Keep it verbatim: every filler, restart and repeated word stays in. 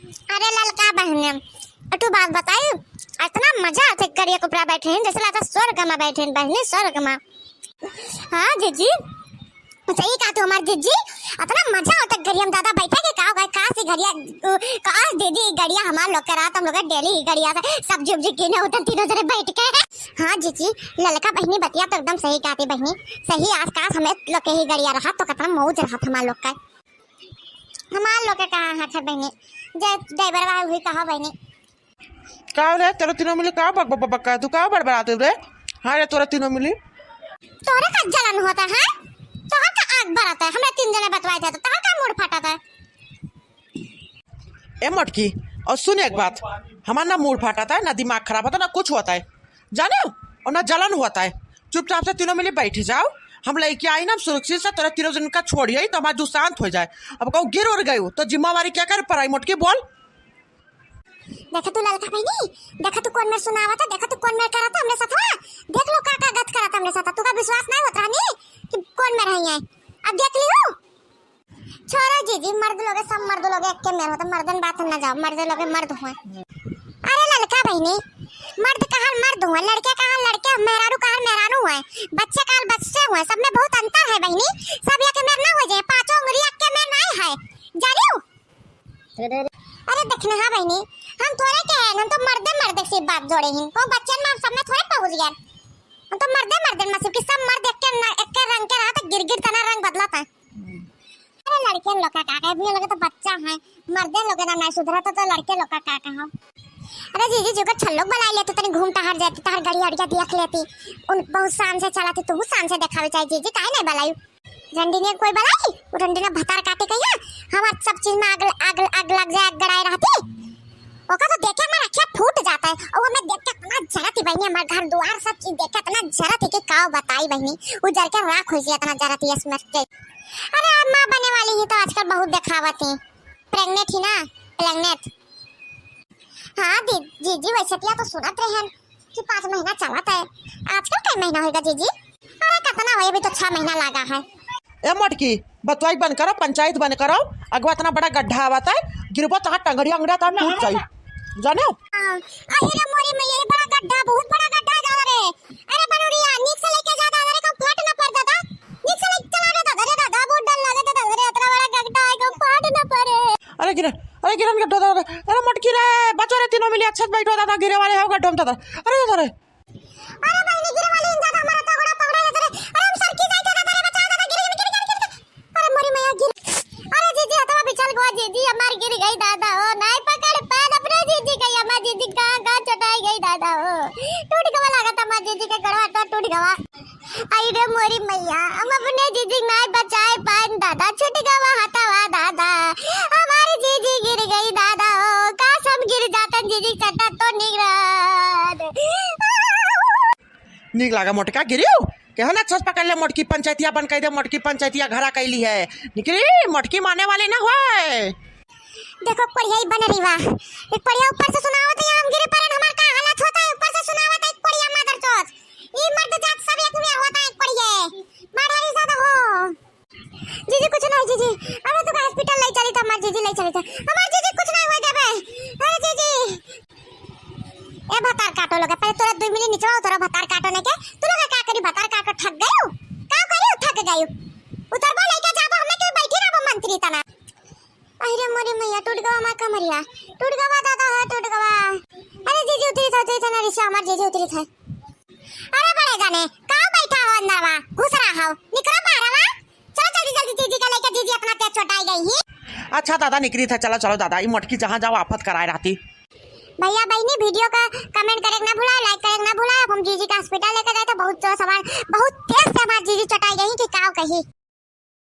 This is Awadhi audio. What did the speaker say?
अरे ललका बहिनी, तू बात बताई, इतना मजा आते गड़िया के ऊपर बैठे हैं, जैसे लगता स्वर्ग में बैठे हैं बहिनी, स्वर्ग में। हाँ जीजी, सही कहा तू हमार जीजी, इतना मजा आवत गड़िया में दादा बैठे के। का हो गए, काश ई गड़िया, उ, काश दीदी ई गड़िया हमार लोग के रहत, हम लोग डेली ई गड़िया से सब्जी उब्जी किने उतन तीनों जने बैठ के। हाँ जीजी, ललका बहिनी बतिया तो एकदम सही कहती बहिनी, सही। आज काश हमें लोग के ही गड़िया रहत तो कितना मौज रहत हमार लोग का। हमार लोग के कहाँ हाथ है बहिनी, जे ड्राइवर बा वही कहा बहिनी। का रे, तोरा तीनों मिली का बक बक बक बक, तू का बड़बड़ाते रे? हाँ रे, तोरा तीनों मिली। तोरे का जलन होता है? तोहर का आग बरत है? हमरा तीन जने बतवाए थे तो तोहर का मूड फटत है? ए मोटकी, और सुन एक बात, हमार ना मूड फटत है, ना दिमाग खराब होता, ना कुछ होता है, जाने हो? और ना जलन होता है। चुपचाप से तीनों मिली बैठ जाओ, हम लेके आई ना, हम सुरक्षित से तोरा तीनों जन का छोड़िए तो हमार दू शांत हो जाए। अब कहूँ गिर उड़ गई हो तो जिम्मेवारी क्या कर पड़ाई मोटकी, बोल? देखा तू ललका बहिनी, देखा तू कौन मेर सुनावत है, देखा तू कौन मेर करत है हमरे साथवा। देख लो का का गत करत है हमरे साथ। तू का विश्वास नहीं होत रहनी कि कौन मेर है ये। अब देख लियो। छोड़ो जीजी, मर्द लोग सब मर्द लोग एक के मेर होता, मर्दन बात न जाओ, मर्द लोग मर्द हुए। अरे ललका बहिनी, मर्द कहाँ मर्द हुए, लड़के कहाँ लड़के, मेहरारू कहाँ मेहरारू हुए, बच्चे कहाँ बच्चे हुए, सब में बहुत अंतर है बहिनी। सब एक मेर ना हो जाए, पांचों उंगली एक के मेर नहीं है, जानियो। अरे देखने हाँ बहिनी, हम थोड़े के हैं, हम तो मर्दे मर्दे से बात जोड़े हैं, को बच्चन में हम सब में थोड़े पहुँच गए। हम तो मर्दे मर्दे में सिर्फ कि सब मर्द एक के न-, एक के रंग के रहा तो गिर गिर तना रंग बदला था। अरे लड़के लोग का का कहे, अपने लोग तो बच्चा है, मर्दे लोग ना नहीं सुधरा तो, तो लड़के लोग का का कहो। अरे जीजी जी को छल्लोक बुलाई ले तो तनी घूम टहर जाती, तहर गड़िया अड़िया देख लेती, उन बहुत शान से चलाती, तू शान से देखावे चाहे जीजी, काहे नहीं बुलाई? रंडीनिया कोई बलाई, वो रंडीनिया भतार काटे कहिया, हमार सब चीज में आग, आग, आग लग जाए, आग गड़ाए रहती। ओका तो देखे हमार अखिया फूट जाता है, और हमें देख के इतना जरत ही बहिनी, हमार घर दुआर सब चीज देख के इतना जरत ही कि काव बताई बहिनी, वो जर के राख हो जाए, इतना जरत ही इसमें के। अरे अब माँ बने वाली ही तो आजकल बहुत देखावत ही, प्रेग्नेंट ही ना, प्रेग्नेंट। हाँ दी-, जीजी वैसे पिया तो सुनत रहे हैं कि पाँच महीना चलत है, आजकल कई महीना होगा जीजी? अरे कितना होए, अभी तो छह महीना लगा है। ए मोटकी, बतवाई बंद करो, पंचायत बंद करो। अगवा इतना बड़ा गड्ढा आवत है, गिरबो तहार टंगड़ी अंगड़ा तहार टूट जाई, जाने हो? हाँ, अरे रे मोरी मैया, ये बड़ा गड्ढा, बहुत बड़ा गड्ढा है दादा रे। अरे बनूरिया, नीक से लेके जा दादा रे, कहूँ फट ना पड़ दादा। नीक से लेके चला रे दादा रे दादा, बहुत डर लगे दादा रे, इतना बड़ा गड्ढा है, कहूँ फट ना पड़े। अरे गिरे, अरे गिरन गड्ढा दादा रे, अरे मोटकी रे, बचो रे तीनों मिली, अच्छे से बैठो दादा, गिरे वाले हो गड्ढो में दादा। अरे दादा रे। अरे बहिनी, गिरे वाली इंजा तो हमारा तो गोड़ा पकड़ा लेते रे। अरे हम सरकी जाई थे दादा रे, बचाओ दादा, गिरे, गिरे, गिरे, गिरे, गिरे। अरे मोरी मैया गिर। अरे जीजी, हथवा बिछल गवा जीजी, हमार गिर गई दादा हो, नाई पकड़ पान अपने जीजी गई, हमार जीजी कहाँ, कहाँ चटाई गई दादा हो। टूट गवा लागत हमार जीजी के गोड़वा तो टूट गवा। आई रे मोरी मैया, हम अपने जीजी नाई बचाए पान दादा, छूट गवा हथवा दादा, हमारी जीजी गिर गई दादा हो, काश हम गिर जातन जीजी चटा तो निकरत। नीक लागा मोटका गिरियो, केहन अच्छा से पकड़ ले मोटकी पंचायतिया बन कह दे, मोटकी पंचायतिया घरा कैली है, निकरी मोटकी माने वाली ना होए। देखो पढ़िया ही बन रही बा, एक पढ़िया ऊपर से सुनावत है, हम गिरे परन हमार का हालत होता है, ऊपर से सुनावत है एक पढ़िया मदर चोद। ई मर्द जात सब एक में होता है, एक पढ़िए। मारा ही ज्यादा हो। जीजी कुछ नहीं जीजी, अबे तू का हॉस्पिटल ले चली था, हमार जीजी ले चली था, हमार जीजी कुछ नहीं हो जाबे। अरे जीजी। ए भतार काटो लोग, पहले तोरा दुई मिली निचवा उतरो भतार काटो ने के। तू लोग का करी भतार काटो, थक गयो? का करी थक गयो? उतरबो लेके जाबो, हमें क्यों बैठी रहबो मंत्री तना? अरे मोरे मैया, टूट गवा हमार कमरिया, टूट गवा दादा है, टूट गवा। अरे जीजी उतरी था, उतरी था ना रिक्शा, हमार जीजी उतरी था। अरे बड़े जाने, का बैठा हो अंदरवा? घुस रहा हो, निकरो बाहरवा। चलो जल्दी जल्दी जीजी का लेके, जीजी अपना तेज चोटाई गई ही। अच्छा दादा निकरी था, चलो चलो दादा, ई मोटकी जहाँ जाओ आफत कराए रहती। भैया बहिनी वीडियो का comment करे के ना भुलाए, like करे के ना भुलाए। अब हम जीजी का हॉस्पिटल लेके जाए तो बहुत जोर से हमार, बहुत तेज से हमार जीजी चोटाई गई कि का कही।